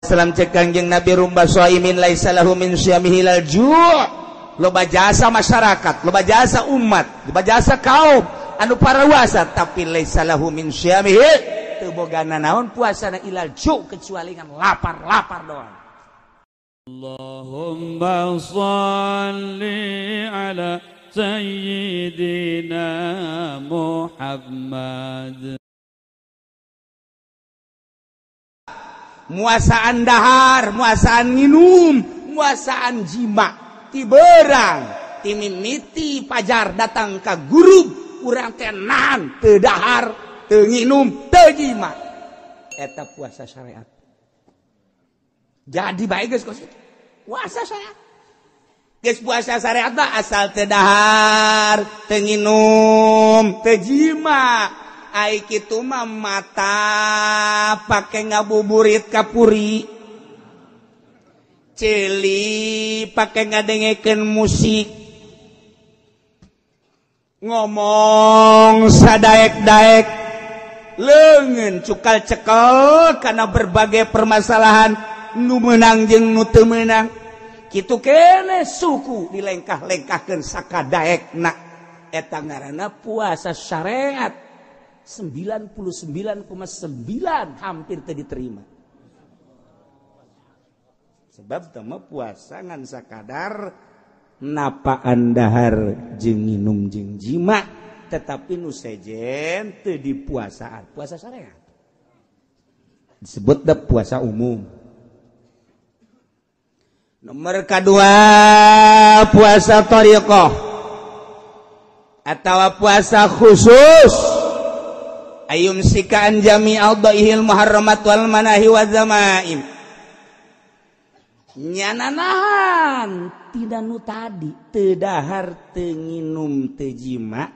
Salam cek Kangjeng Nabi rumba shaimin laisa lahu min syamihi lal ju'. Loba jasa masyarakat, loba jasa umat, loba jasa kaum anu parawasa tapi laisa lahu min syamihi teu boga nanaon puasana ilal ju' kecuali ngan lapar-lapar doang. Allahumma shalli ala sayyidina Muhammad. Muasaan dahar, muasaan nginum, muasaan jima, ti berang, ti mimiti pajar datang ka guru, urang teh nahan, teu dahar, teu nginum, teu jima. Eta puasa syariat. Jadi bae geus kos itu. Puasa syariat. Geus puasa syariat mah asal teu dahar, teu nginum, teu jima. Ai kitu mah mata pake ngabuburit kapuri, ceuli pake ngadengekeun musik, ngomong sadaek-daek, leungeun cukal cekel kana berbagai permasalahan nu meunang jeung nu teu meunang. Kitu keneh suku dilengkah-lengkahkeun sakadaekna. Eta ngaranna puasa syariat. 99,9 hampir teu diterima. Sebab teu mah puasa ngan sakadar napaan dahar jeung nginum jeung jima, tetapi nu sejen teu dipuasaan. Puasa syariat disebut da puasa umum. Nomor kedua puasa thariqah atau puasa khusus. Ayum sikaan jami'al dhaihil muharramat wal manahi wa zamaim. Nyananahan tidak nu tadi teu dahar teu nginum teu jima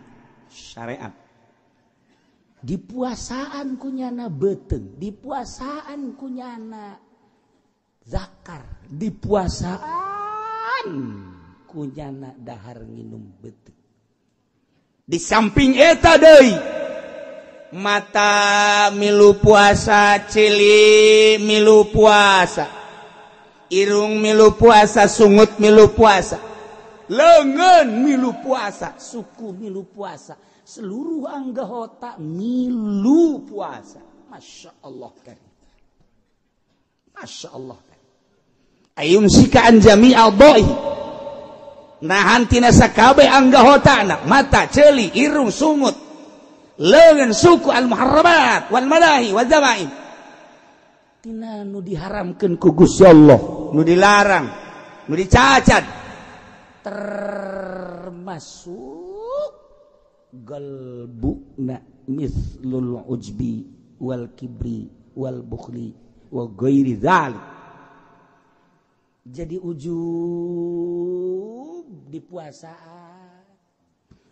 syariat. Dipuasaan ku nyana beuteung, dipuasaan ku nyana zakar, dipuasaan ku nyana dahar nginum beuteung. Di samping eta deui mata milu puasa, cili milu puasa, irung milu puasa, sungut milu puasa, leungeun milu puasa, suku milu puasa, seluruh anggota milu puasa. Masya Allah karim. Masya Allah karim. Ayum sikaan jami'al doi. Nahan tina sakabeh anggotana, mata, celi, irung, sungut, leungeun, suku, al muharramat wal manahi wal zamaim. Tina nu diharamkeun ku Gusti Allah, nu dilarang, nu dicacat, termasuk galbuna mislul ujbi wal kibri wal bukhli wa ghairi dzalik. Jadi ujub di puasaan.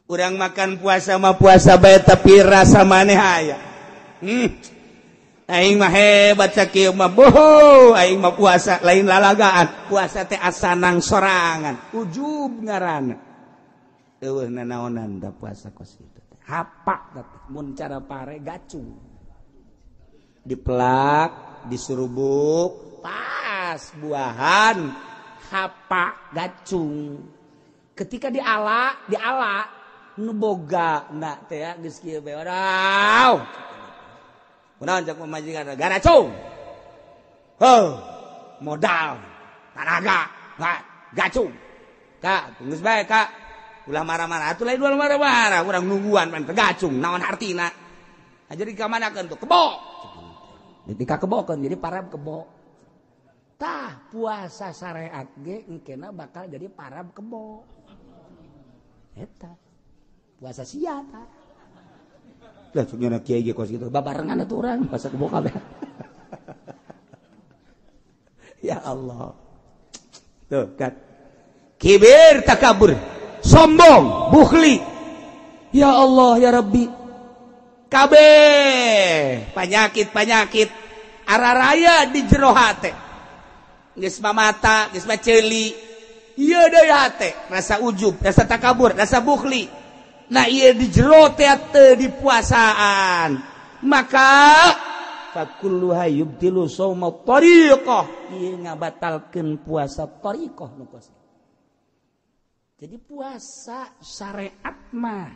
Urang makan puasa mah puasa bae tapi rasa maneh aya. Aing mah hebat sakieu mah boho, aing mah puasa lain lalagaan, puasa teh asanang sorangan, ujub ngaranna. Eueuh nanaonan da puasa kos kitu teh. Hapak teh mun cara pare gacung. Dipelak, disurubuk, pas buahan hapak gacung. Ketika diala, nu boga na teh geus kieu bae. Waduh. Kunaon cak pamajikan garacung. Heuh, modal, tanaga, gacung. Kak, geus bae Kak. Ulah marah-marah atuh lain ulah marah-marah, urang nungguan pan gacung, naon hartina. Nah, jadi ka manakeun tuh kebo. Jadi ka kebokeun jadi parab kebo. Tah puasa syariat ge engkena bakal jadi parab kebo. Eta. Puasa sia ta. Lah cuknya kiai ge kos kitu babarengan atuh urang puasa kebo kabeh. Ya Allah. Tuh kan. Kibir, takabur, sombong, bukhli. Ya Allah ya Rabbi. Kabeh penyakit-penyakit araraya di jero hate. Geus mah mata, geus mah ceuli. Ieu deui hate, rasa ujub, rasa takabur, rasa bukhli. Nah ieu di jero teh teu dipuasaan. Maka Fakulluha yubtilu shauma tariqah. Ieu ngabatalkeun puasa tariqah nu kos. Jadi puasa syariat mah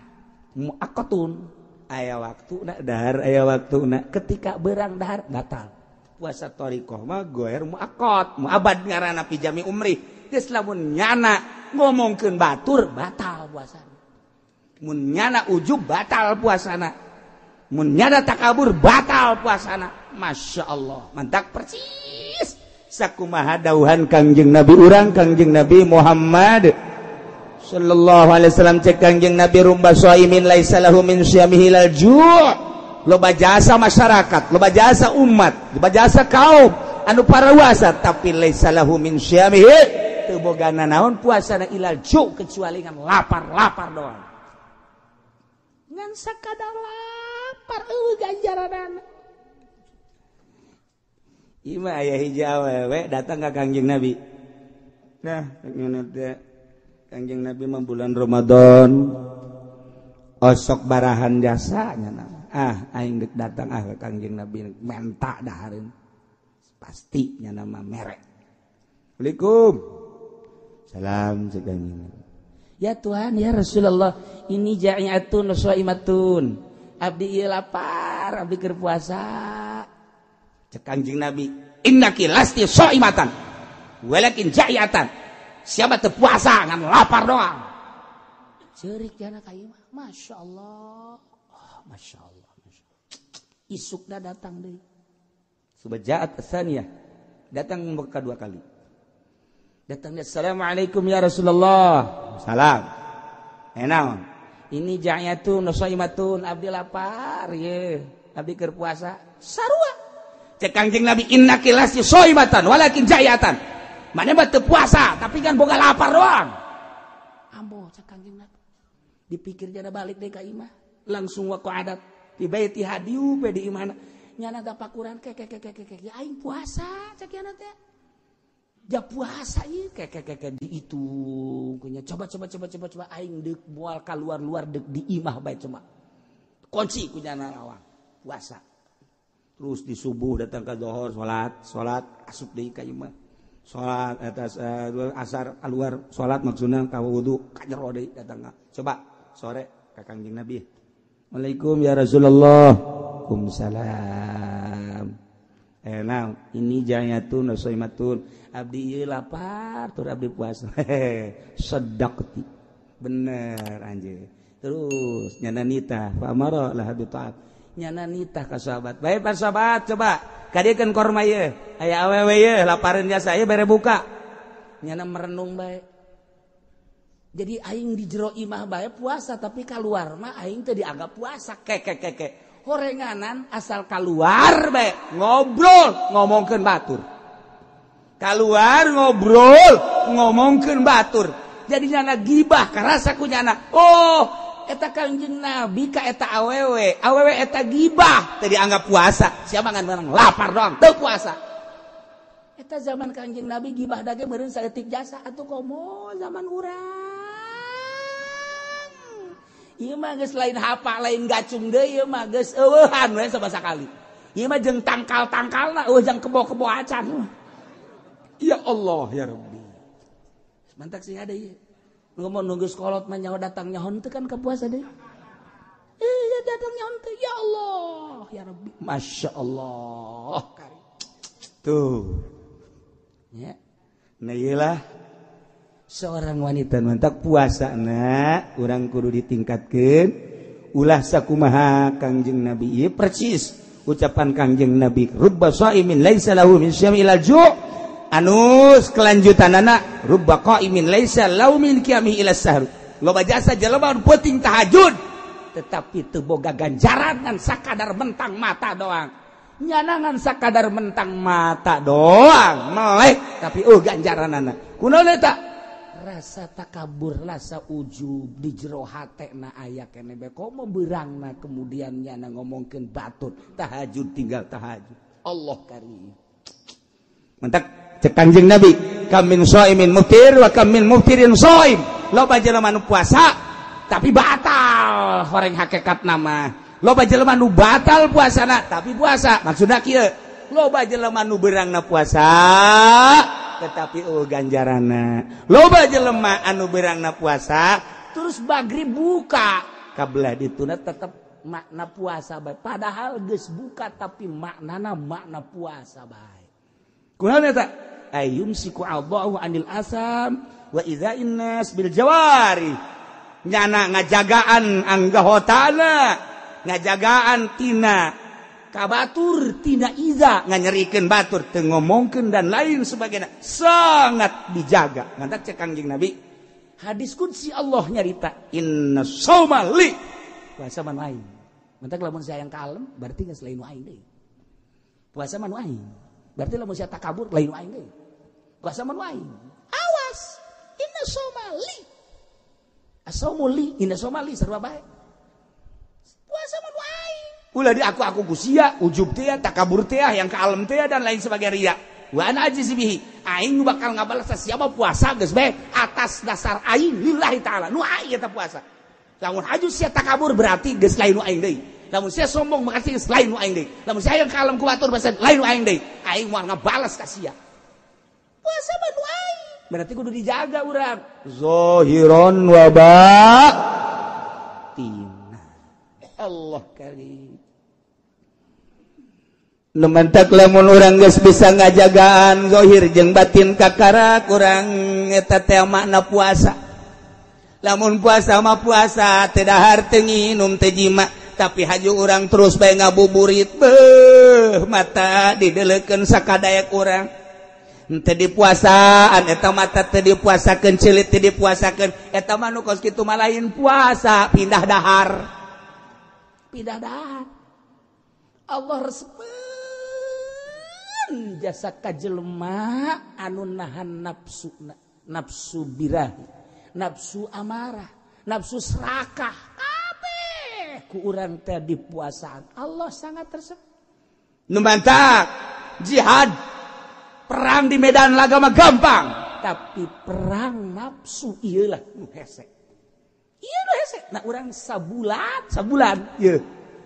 muaqqatun. Aya waktuna dahar, aya waktuna. Ketika berang dahar batal. Puasa tariqah mah goer muaqqat, muabad ngaranna pi jami umri. Geus lamun nyana ngomongkeun batur batal puasana. Mun nyana ujub batal puasana. Mun nyana takabur batal puasana. Masya Allah, mantak persis sakumaha dauhan Kangjeng Nabi urang Kangjeng Nabi Muhammad sallallahu alaihi wasallam. Cek Kangjeng Nabi rumba shaimin laisa lahu min syamihi lal ju'. Loba jasa masyarakat, loba jasa umat, loba jasa kaum anu parawasa tapi laisa lahu min syamihi teu boga nanaon puasana ilal ju' kecuali ngan lapar-lapar doang. Ngan sakadar lapar eueuh ganjaranana. Ieu mah aya hiji awewe datang ka Kangjeng Nabi. Nah, ngene teh Kangjeng Nabi mah bulan Ramadan osok barahan jasanya na. Ah, aing deuk datang ah ka Kangjeng Nabi menta dahareun. Pasti nya nama merek. Assalamualaikum. Salam cek Kangjeng Nabi. Ya Tuhan, ya Rasulullah, ini ja'iatun shaimatun. Abdi ieu lapar, abdi keur puasa. Cek Kangjeng Nabi, innaki lasti shaimatan walakin ja'iatan. Siapa teu puasa ngan lapar doang. Ceurik jana ka ieu mah. Masya Allah. Oh, Masya Allah. Isukna datang deui. Subajaat tsaniyah. Datang kedua kali. Datangnya assalamualaikum ya Rasulullah. Salam. Naon? Ini ja'yatun shaimatun, abdi lapar ye. Abdi keur puasa. Sarua. Cek Kangjeng Nabi innaki lasti shaimatan walakin ja'yatan. Mane mah teu puasa tapi kan boga lapar doang. Ambo cek Kangjeng Nabi. Dipikir jana balik deui ka imah. Langsung waqa'adat di baiti hadiu pe di imahna. Nyana tapakuran ke ke ke ke ke ya aing puasa cek yana teh. Ja puasa ieu ke ke ke dihitung kunya coba coba coba coba coba aing deuk moal kaluar-luar deuk di imah bae coba. Kunci ku nyana lawang puasa. Terus di subuh datang ke zuhur salat, salat asup deui ka imah. Salat atas asar keluar salat maksudna ka wudu ka jero deui datang. Coba sore ka Kangjeng Nabi. Waalaikum ya Rasulullah. Waalaikumsalam. Nah, ini jayatun shaimatun. Abdi ieu lapar tur abdi puasa. Sedaqti. Bener anjir. Terus nyana nitah fa amara lah bi ta'at. Nyana nitah ka sahabat. Bae pak sahabat coba kadiekeun korma ieu. Aya awewe ieu lapareun jasa ieu bere buka. Nyana merenung bae. Jadi aing di jero imah bae puasa tapi kaluar mah aing teu dianggap puasa keke keke. Horenganan asal kaluar bae ngobrol ngomongkeun batur. Kaluar ngobrol ngomongkeun batur. Jadi nyana gibah karasa ku nyana. Oh, eta Kangjeng Nabi ka eta awewe. Awewe eta gibah teu dianggap puasa. Siapa ngan menang lapar doang teu puasa. Eta zaman Kangjeng Nabi gibah dage meureun saeutik jasa atuh komo zaman urang. Ieu mah geus lain hapa lain gacung deui ieu mah geus eueuhan we sabasakali. Ieu mah jeung tangkal-tangkalna eueuh jeung kebo-kebo acan. Ya Allah ya Rabbi. Mantak sih ada ieu. Ngomong nunggu sekolot mah nyaho datang nyaho teu kan ka puasa deui. Iya datang nyaho teu ya Allah ya Rabbi. Masya Allah. Tuh. Ya. Nah ieulah seorang wanita mantak puasa na urang kudu ditingkatkeun ulah sakumaha Kangjeng Nabi ieu persis ucapan Kangjeng Nabi rubba shaimin laisa lahu min syami ilal ju' anus kelanjutanana rubba qaimin laisa lahu min qiyamihi ila sahur. Loba jasa jelema penting tahajud tetapi teu boga ganjaran ngan sakadar mentang mata doang. Nyana ngan sakadar mentang mata doang melek tapi oh ganjaranana kunaon eta rasa takabur, rasa ujub di jero hatena aya keneh bae komo beurangna kemudian nyana ngomongkeun batur tahajud tinggal tahajud. Allah karim. Mantak cek Kangjeng Nabi kam min shaimin muftir wa kam min muftirin shaim. Loba jelema nu puasa tapi batal horeng hakikat nama. Loba jelema nu batal puasana tapi puasa. Maksudna kieu, loba jelema nu beurangna puasa tetapi eueuh ganjaranna. Loba jelema anu beurangna puasa terus magrib buka, kabelah dituna tetep makna puasa bae. Padahal geus buka tapi maknana makna puasa bae. Kunaon eta? Ayumsiku Allahu anil asam wa idza innas bil jawari. Nyana ngajagaan anggahotana, ngajagaan tina kabatur, tina iza, nganyerikeun batur, teu ngomongkeun dan lain sebagainya. Sangat dijaga. Ngantak cek Kangjeng Nabi, hadis qudsi Allah nyarita, inna shauma li, puasa mah nu aing. Mantak lamun saya yang kalem berarti geus lain nu aing deui. Puasa mah nu aing. Berarti lamun sia takabur lain nu aing deui. Puasa mah nu aing. Awas, inna shauma li. Asaumu li, inna shauma li sarua bae. Puasa mah nu aing. Ulah di aku-aku ku sia, ujub teh, takabur teh, yang kalem teh dan lain sebagainya ria. Wa ana ajzi bihi. Aing nu bakal ngabalas siapa puasa geus bae atas dasar aing lillahi taala. Nu aing eta puasa. Lamun haju sia takabur berarti geus lain nu aing deui. Lamun sia sombong makasih geus lain nu aing deui. Lamun sia yang kalem ku batur bahasa lain nu aing deui. Aing moal ngabalas ka sia. Puasa mah nu aing. Berarti kudu dijaga urang. Zahiron wa batin. Allah karim. Nu mantak lamun urang geus bisa ngajagaan zahir jeung batin kakara kurang eta teh makna puasa. Lamun puasa mah puasa teu dahar teu nginum teu jima, tapi haju urang terus bae ngabuburit beuh mata dideleukeun sakadaek urang. Teu dipuasaan eta mata teu dipuasakeun, ceulit teu dipuasakeun, eta mah nu kos kitu mah lain puasa, pindah dahar. Pindah dahar. Allah resepeun jasa ka jelema anu nahan nafsu, nafsu birahi, nafsu amarah, nafsu serakah, kabeh ku urang teh dipuasaan. Allah sangat resep. Nu mantak jihad perang di medan laga mah gampang, tapi perang nafsu ieu lah nu hese. Ieu nu hese. Nah urang sabulan, sabulan ieu.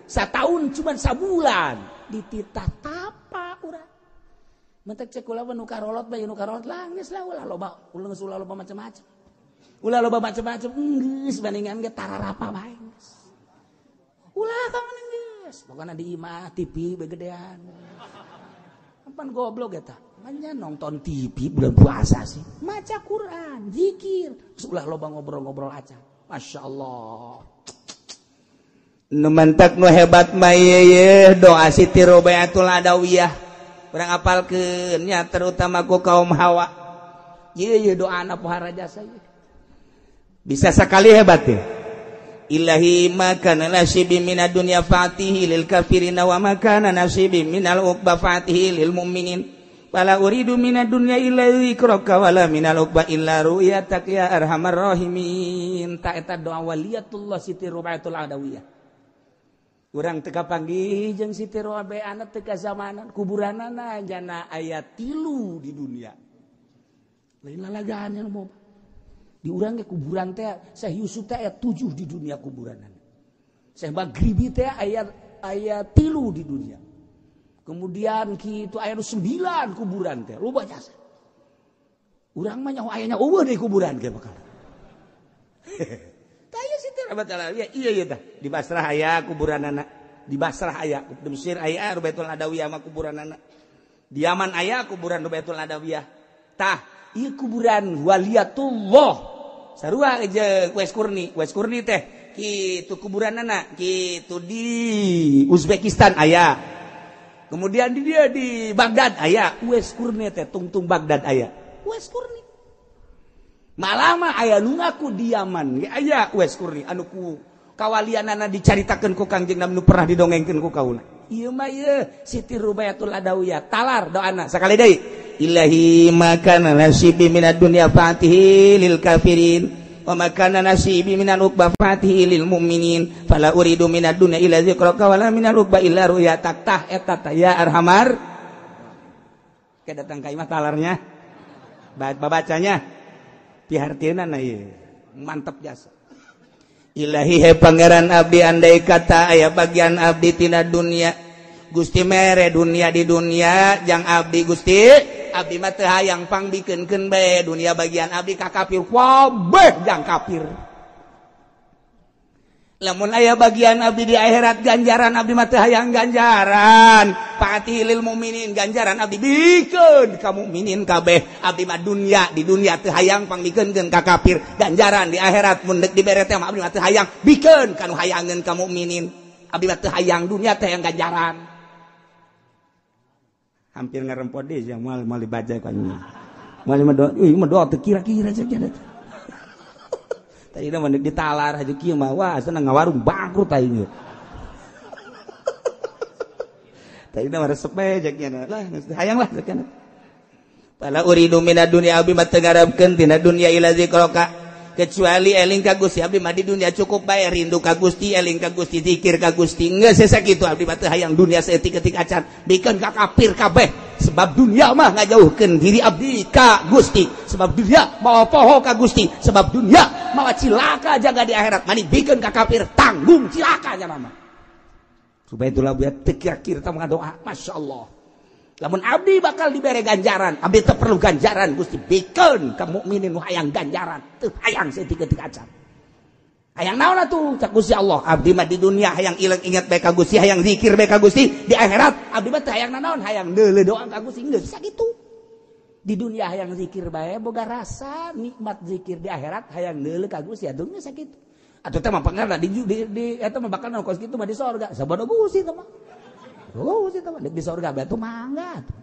Sataun cuman sabulan dititah tapa urang. Mentek cek kula nu karolot bae nu karolot lah geus lah ulah loba, ulah geus ulah loba macam-macam. Ulah loba macam-macam geus bandingan ge tararapa bae geus. Ulah ka mana geus. Pokona di imah TV begedean. Pan goblok eta. Manya nonton TV bulan puasa sih. Maca Quran, zikir, geus ulah loba ngobrol-ngobrol aja. Masya Allah. Nu mantak nu hebat mah ye doa Siti Robiatul Adawiyah. Urang apalkeun nya terutama ku kaum hawa. Ye ye doana pohara jasa ye. Bisa sekali hebat ya. Ilahi makana nasibi minad dunya fatihi lil kafirina wa makana nasibi minal uqba fatihi lil mu'minin. Wala uridu minad dunya illa dzikraka wala minal uqba illa ru'yatak ya arhamar rahimin. Ta eta doa waliyatullah Siti Robiatul Adawiyah. Urang teu kapanggih jeung Siti Robiah teu kazamanan, kuburanana jana aya 3 di dunia. Lain lalagaan yang mau. Di urang ge kuburan teh Syekh Yusuf teh aya 7 di dunia kuburanana. Syekh Maghribi teh aya 3 di dunia. Kemudian kitu aya 9 kuburan teh, loba jasa. Urang mah nyaho ayana eueuh deui kuburan ge bakal. Tah ieu Siti Robiatul Adawiyah, iya ieu tah. Di Basrah aya kuburanana, di Basrah aya, di Mesir aya Robiatul Adawiyah mah kuburanana. Di Yaman aya kuburan Robiatul Adawiyah. Tah, ieu kuburan waliyatullah. Sarua jeung Wes Kurni, Wes Kurni teh kitu kuburanana, kitu di Uzbekistan aya. Kemudian di dia di Baghdad aya, Wes Kurni teh tungtung Baghdad aya. Wes Kurni. Malah mah aya nu ngaku di Yaman ge aya Wes Kurni anu ku kawalianana dicaritakeun ku Kangjeng Nabi nu pernah didongengkeun ku kaula. Ieu mah ieu Siti Robiatul Adawiyah talar doana sakali deui. Ilahi makana nasibi minad dunya fatihi lil kafirin wa makana nasibi minal uqba fatihi lil mu'minin fala uridu minad dunya illa dzikraka wala minal uqba illa ru'yatak. Tah eta tah ya arhamar. Ke datang ka imah talarnya. Babacanya pihartieunana ieu. Mantep jasa. Ilahi he pangeran abdi andai kata aya bagian abdi tina dunia Gusti mere dunia di dunia jang abdi Gusti abdi mah teu hayang pangbikeunkeun bae dunia bagian abdi ka kafir kabeh jang kafir. Lamun aya bagian abdi di akhirat ganjaran abdi mah teu hayang ganjaran fatih lil mukminin ganjaran abdi bikeun ka mukminin kabeh abdi mah dunia di dunia teu hayang pangbikeunkeun ka kafir ganjaran di akhirat mun deuk dibere teh mah abdi mah teu hayang bikeun ka nu hayangeun ka mukminin abdi mah teu hayang dunia teh hayang ganjaran. Hampir ngarempot deui sia moal moal dibaca ku anjing moal mah doa euy mah doa teu kira-kira cek nya. Tadi mah ditalar haji kieu mah wah senang ngawarung bangkrut aing. Tadi mah resep bae cek nya lah hayang lah cek nya. Fala uridu minad dunya abdi mah teu ngarepkeun tina dunya ila zikraka kecuali eling ka Gusti abdi mah di dunia cukup bae rindu ka Gusti eling ka Gusti zikir ka Gusti geus sakitu abdi mah teu hayang dunia saeutik-eutik acan bikeun ka kafir kabeh sebab dunia mah ngajauhkeun diri abdi ka Gusti sebab dunia mawa poho ka Gusti sebab dunia mawa cilaka jaga di akhirat mani bikeun ka kafir tanggung cilaka nya mah. Supaya itulah buat teu kira-kira teh doa masyaallah. Lamun abdi bakal dibere ganjaran abdi teu perlu ganjaran Gusti bikeun ka mukminin nu hayang ganjaran teu hayang saeutik-eutik acan. Hayang naon atuh cak Gusti Allah abdi mah di dunia hayang ilang ingat bae ka Gusti hayang zikir bae ka Gusti di akhirat abdi mah teu hayang nanaon hayang deuleu doa ka Gusti geus sakitu. Di dunia hayang zikir bae boga rasa nikmat zikir di akhirat hayang deuleu ka Gusti atuh geus sakitu. Atuh teh mah pangarna di eta mah bakal kos kitu mah di sorga sabodo Gusti teh mah. Oh, Gusti teh mah di sorga bae atuh mangga atuh.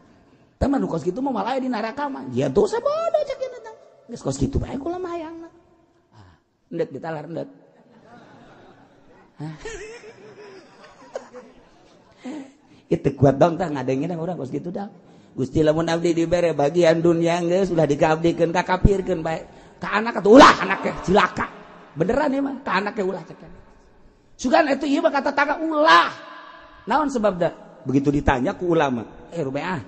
Teh mah nu kos kitu mah malah di neraka mah. Ya tuh sabodo cek ieu teh. Geus kos kitu bae kula mah hayangna. Ah, endek ditalar endek. Itu kuat dong tah ngadengin urang kos kitu dah. Gusti lamun abdi dibere bagian dunia geus ulah dikaabdikeun ka kafirkeun bae. Ka anak atuh ulah anaknya cilaka. Beneran ieu mah ka anaknya ulah cek. Sugan atuh ieu mah kata tangga ulah. Naon sebabna? Begitu ditanya ku ulama, rubeah.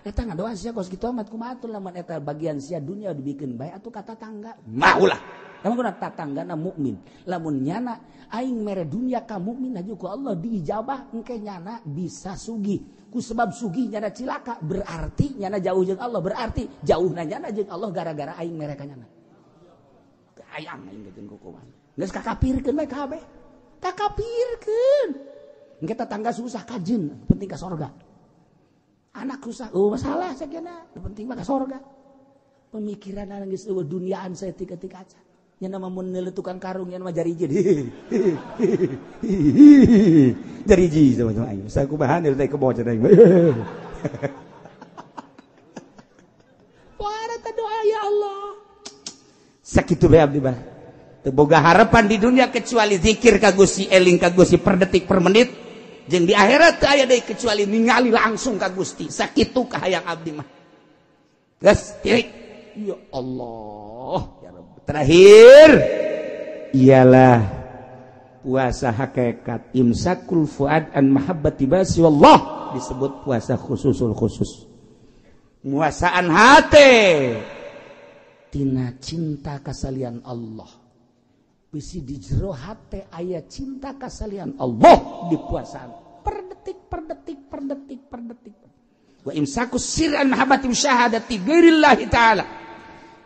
Eta ngadoa sia kos kitu amat kumaha atuh lamun eta bagian sia dunia dibikeun bae atuh kata tangga. Mah ulah. Lamun kuna tatanggana mukmin, lamun nyana aing mere dunia ka mukmin aju ku Allah diijabah engke nyana bisa sugih. Ku sebab sugih nyana cilaka berarti nyana jauh jeung Allah, berarti jauhna nyana jeung Allah gara-gara aing mere ka nyana. Hayang aing geus kumaha. Geus kakapirkeun bae kabeh. Kakapirkeun. Engke tetangga susah kajeun, penting ka sorga. Anak susah, oh masalah sakiana, penting mah ka sorga. Pemikiran geus eueuh duniaan saeutik-eutik acan. Nya nama mun neuleutukan karung nya nama jariji. Jariji sama-sama aing. Sakumaha teh kebo cenah aing. Wah, eta doa ya Allah. Sakitu bae abdi mah. Teu boga harapan di dunia kecuali zikir ka Gusti, eling ka Gusti per detik per menit. Jeung di akhirat teu aya deui kecuali ningali langsung ka Gusti. Sakitu kahayang abdi mah. Geus titik. Ya Allah. Ya Rabb. Terakhir ialah puasa hakikat imsakul fuad an mahabbati basi wallah disebut puasa khususul khusus. Muasaan hati tina cinta kasalian Allah. Bisi di jero hate aya cinta kasalian Allah di puasaan per detik per detik per detik per detik. Wa imsakus sir an mahabbati musyahadati ghairillahi ta'ala.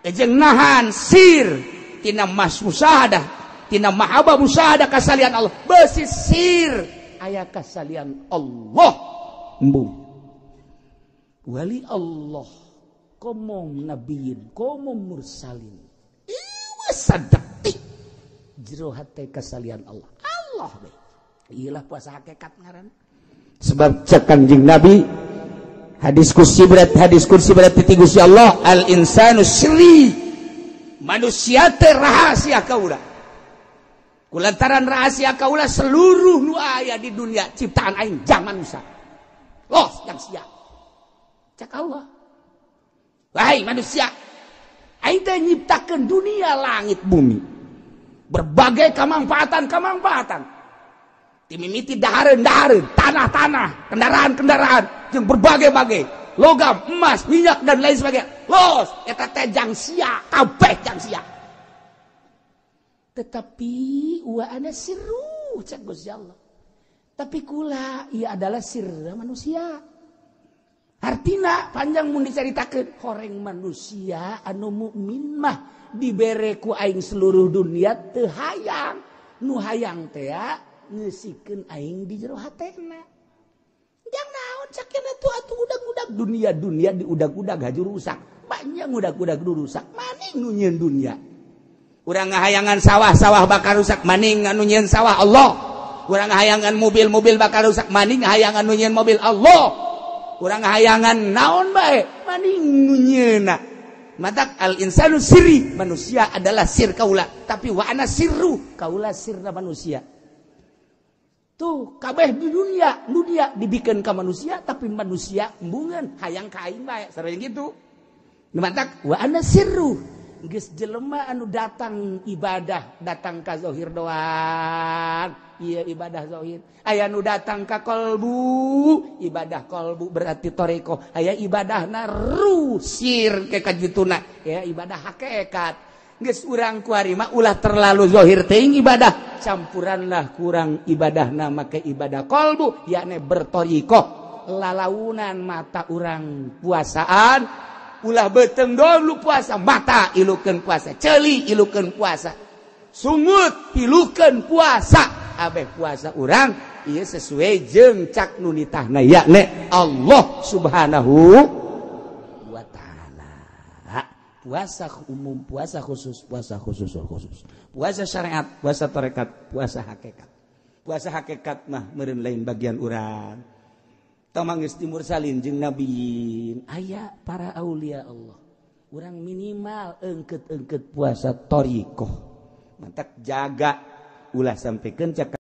Jeung nahan sir tina mas musyahadah tina mahabbah musyahadah kasalian Allah. Besi sir aya kasalian Allah. Embung. Wali Allah komong nabiyin komong mursalin. Ieu sadetik jero hate kasalian Allah. Allah we. Ieulah puasa hakikat ngaran. Sebab cek Kanjeng Nabi hadis kursi berat ti Gusti Allah al insanu sri manusia teh rahasia kaula. Kulantaran rahasia kaula seluruh nu aya di dunia ciptaan aing jang manusia. Los jang sia. Cek Allah. Wahai manusia, aing teh nyiptakeun dunia langit bumi. Berbagai kemanfaatan-kemanfaatan. Timimiti dahareun-dahareun, tanah-tanah, kendaraan-kendaraan jeung berbagai-bagai logam, emas, minyak dan lain sebagainya. Los, eta teh jang sia, kabeh jang sia. Tetapi wa ana sirru cek Gusti Allah. Tapi kula ia adalah sirra manusia. Artina panjang mun dicaritakeun horeng manusia anu mukmin mah dibere ku aing seluruh dunia teu hayang. Nu hayang teh ngeusikeun aing di jero hatena. Jang naon cakena tuh atuh udag-udag dunia-dunia diudag-udag haju rusak. Banyak udag-udag rusak. Maning nu nyieun dunia. Urang ngahayangan sawah-sawah bakal rusak, maning anu nyieun sawah Allah. Urang hayangan mobil-mobil bakal rusak, maning hayangan nu nyieun mobil Allah. Urang hayangan naon bae, maning nu nyieunna. Matak al insanu sirri, manusia adalah sir kaula, tapi wa ana sirru, kaula sirna manusia. Tuh kabeh di dunia, dunia dibikeun ka manusia tapi manusia embungeun hayang ka aing bae, sareng kitu. Matak wa ana sirru. Geus jelema anu datang ibadah, datang ka zahir doang. Iya ibadah zahir. Aya nu datang ka kolbu, ibadah kolbu berarti toreko. Aya ibadahna rusir ke kajituna, ya ibadah hakikat. Geus urang kuari mah ulah terlalu zahir teuing ibadah, campuranlah kurang ibadahna make ibadah kolbu, yakni bertorikoh. Lalaunan mata urang puasaan, ulah beteng dulu puasa, mata ilukeun puasa, ceuli ilukeun puasa, sungut ilukeun puasa. Abeh puasa urang ieu sesuai jeung cak nu nitahna yakni Allah Subhanahu wa taala. Puasa umum, puasa khusus, puasa khusus khusus. Puasa syariat, puasa tarekat, puasa hakikat. Puasa hakikat mah meureun lain bagian urang. Tamang geus timursalin jeung nabiin, aya para aulia Allah. Urang minimal engket-engket puasa thariqah. Mantak jaga ulah sampai kencak.